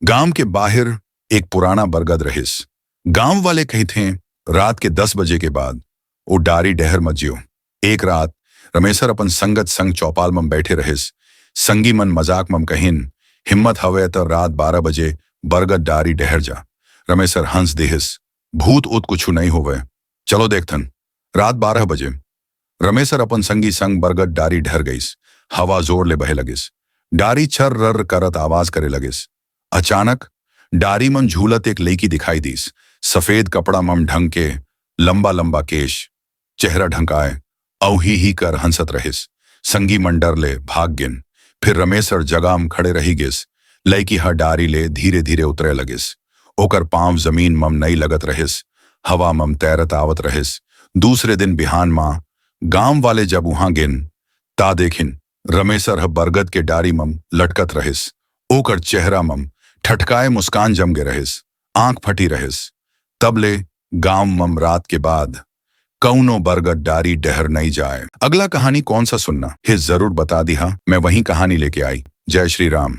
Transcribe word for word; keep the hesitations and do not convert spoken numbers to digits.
गांव के बाहिर एक पुराना बरगद रहिस। गांव वाले कहिथें, रात के दस बजे के बाद ओ डारी डहर म ज्यो। एक रात रमेसर अपन संगत संग चौपाल म बैठे रहिस। संगी मन मजाक म कहिन, "हिम्मत हवय त रात बारह बजे बरगद डारी डहर जा।" रमेसर हंस देहिस, "भूत उत कुछु नइ होवय, चलो देखथन।" रात बारह बजे रमेसर अपन संगी संग बरगद डारी डहर गइस। हवा जोर ले बहे लगिस। डारी छर्र-रर्र करत आवाज करे लगिस। अचानक डारी मम झूलत एक लइकी दिखाई दीस। सफेद कपड़ा मम ढंग के, लंबा-लंबा केश, चेहरा ढंकाय, अउ ही ही कर हंसत रहिस। संगी मन डर ले भाग गिन। फिर रमेसर जगह म खड़े रहि गिस। लइकी ह डारी ले धीरे-धीरे उतरे लगिस। ओकर पांव जमीन मम नइ लगत रहिस। हवा मम तैरत आवत रहिस। दूसरे दिन बिहान म गांव वाले जब उहां गिन, ता देखिन, रमेसर ह बरगद के डारी मम लटकत रहिस। ओकर चेहरा मम ठठकाए मुस्कान जम गे रहिस। आंख फटी रहिस। तब ले गांव मम रात के बाद कउनो बरगद डारी डहर नइ जाय। अगला कहानी कौन सा सुनना हे, जरूर बता दिहा, मैं वही कहानी लेके आई। जय श्री राम।